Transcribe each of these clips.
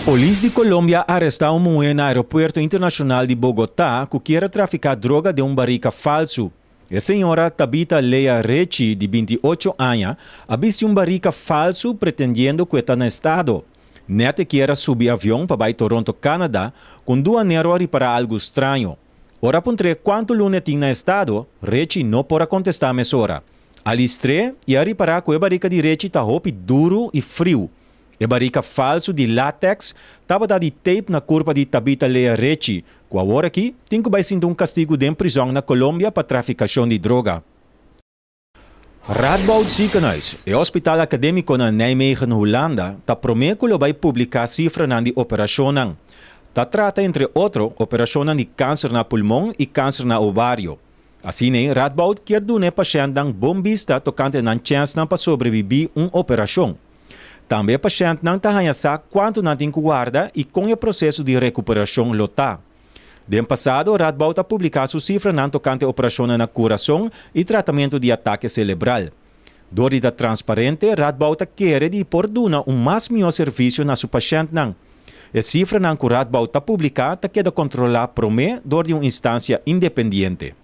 Polis di Colombia a arestá un muhé na aeropuerto internashonal di Bogotá ku kier a trafiká droga den un barika falsu. E señora Tabitha Lea Rechi di 28 aña a bisti un barika falsu pretendiendo ku e ta na estado. Nèt e kier a subi avion pa bai Toronto, Canada, ku un duanero a ripará algu straño. Ora a puntr'é kuantu luna e tin na estado, Rechi no por a kontestá mesora. A listr'é i a ripará ku e barika di Rechi ta hopi duru i friu. E barika falsu di latèks tabata di tape na kurpa di Tabitha Lea Rechi, ku awor aki tin ku bai sinta un kastigu den prizòn na Colombia pa trafikashon di droga. Radboud Ziekenhuis, e hospital akadémiko na Nijmegen, Hulanda, ta promé ku lo bai publiká sifranan di operashonnan. Ta trata entre otro operashonnan di kanser na pulmon i kanser na ovario. Asina, Radboud kier duna e pashèntnan bon bista tokante nan chènsnan pa sobrebibí un operashon. Tambe e pashèntnan ta haña sa kuantu nan tin ku warda i kon e proseso di rekuperashon lo ta. Den pasado, Radboud a publiká su sifranan tokante operashonnan na kurason i tratamentu di atake selebral. Dor di ta transparente, Radboud ta kere di por duna un mas mihó servisio na su pashèntnan. E sifranan ku Radboud ta publiká ta keda kontrolá promé dor di un instansia independiente.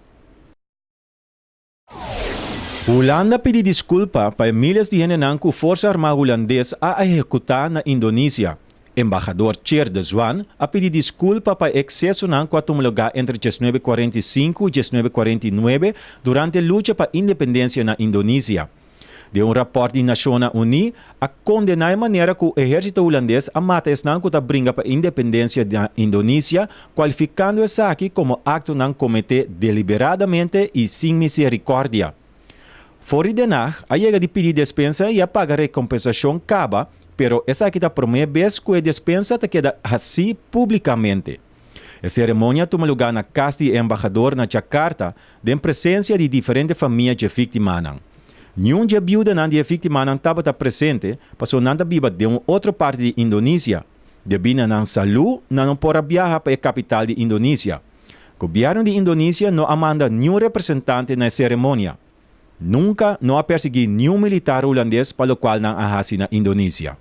Hulanda pidi diskulpa pa e miles di hendenan ku Forsa Armá Hulandes a ehekutá na Indonesia. Embahador Tjeerd de Zwaan a pidi diskulpa pa e eksesonan ku a tuma lugá entre 1945 i 1949 durante lucha pa independensia na Indonesia. Den un rapòrt di Nashonnan Uní a kondená e manera ku ehérsito hulandes a mata esnan ku ta bringa pa independensia na Indonesia, kualifikando esaki komo aktonan kometé deliberadamente i sin miserikòrdia. For di Den Haag a yega di pidi despensa i a paga rekompensashon kaba, pero esaki ta promé bes ku e despensa ta keda hasí públikamente. E seremonia a tuma lugá na kas di e embahador na Jakarta den presensia di diferente famia dje víktimanan. Niun dje biudanan di e víktimanan tabata presente pasobra nan ta biba den un otro parti di Indonesia. Debí na nan salú nan no por a biaha pa e kapital di Indonesia. Gobièrnu di Indonesia no a manda niun representante na e seremonia. Nunka no a persiguí niun militar hulandes pa lokual nan a hasi na Indonesia.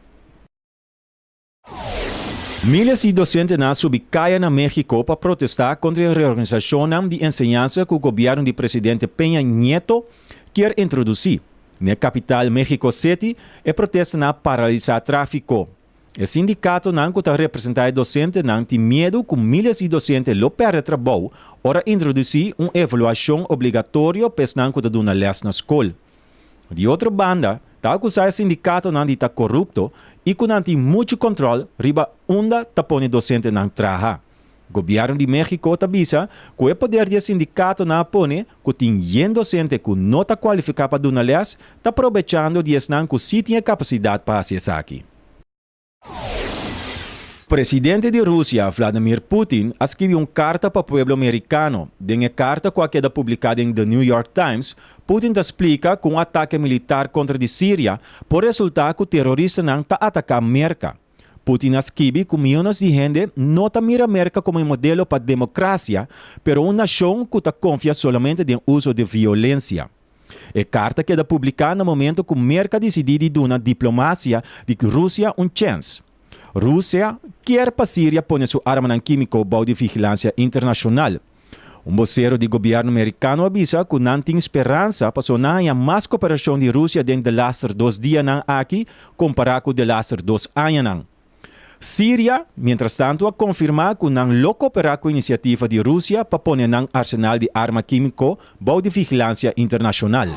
Miles di dosentenan a subi kaya na Mexico pa protestá kontra e reorganisashonnan di enseñansa ku gobièrnu di presidente Peña Nieto kier introdusí. Na e kapital Mexico City e protestanan a paralisá tráfiko. E sindikatonan ku ta representá e dosentenan tin miedu ku miles di dosente lo pèrdè trabou ora introdusí un evaluashon obligatorio pa esnan ku ta duna lès na skol. Di otro banda, ta akusá e sindikatonan di ta korupto i ku nan tin muchu kòntròl riba unda ta pone dosentenan traha. Gobièrnu di México ta bisa ku e poder di e sindikatonan a pone ku tin yen dosente ku no ta kualifiká pa duna lès ta probechando di esnan ku sí tin e kapasidat pa hasi esaki. Presidente di Rusia, Vladimir Putin, a skibi un karta pa pueblo merikano. Den e karta ku a keda publiká den The New York Times, Putin ta splika ku un atake militar kontra di Siria por resultá ku teroristanan ta ataká Merka. Putin a skibi ku miónes di hende no ta mira Merka komo e modelo pa demokrasia, pero un nashon ku ta konfia solamente den uso di violensia. E karta keda publiká na momento ku Merka disidí di duna diplomasia di Rusia un chèns. Rusia kier pa Siria pone su armanan kímiko bou di vigilansia internashonal. Un bosero di gobièrnu merikano a bisa ku nan tin speransa pasobra nan haña mas koperashon di Rusia den delaster dos dianan aki kompará ku delaster dos añanan. Siria, mientrastantu a konfirmá ku nan lo koperá ku inisiativa di Rusia pa pone nan arsenal di arma kímiko bou di vigilansia internashonal.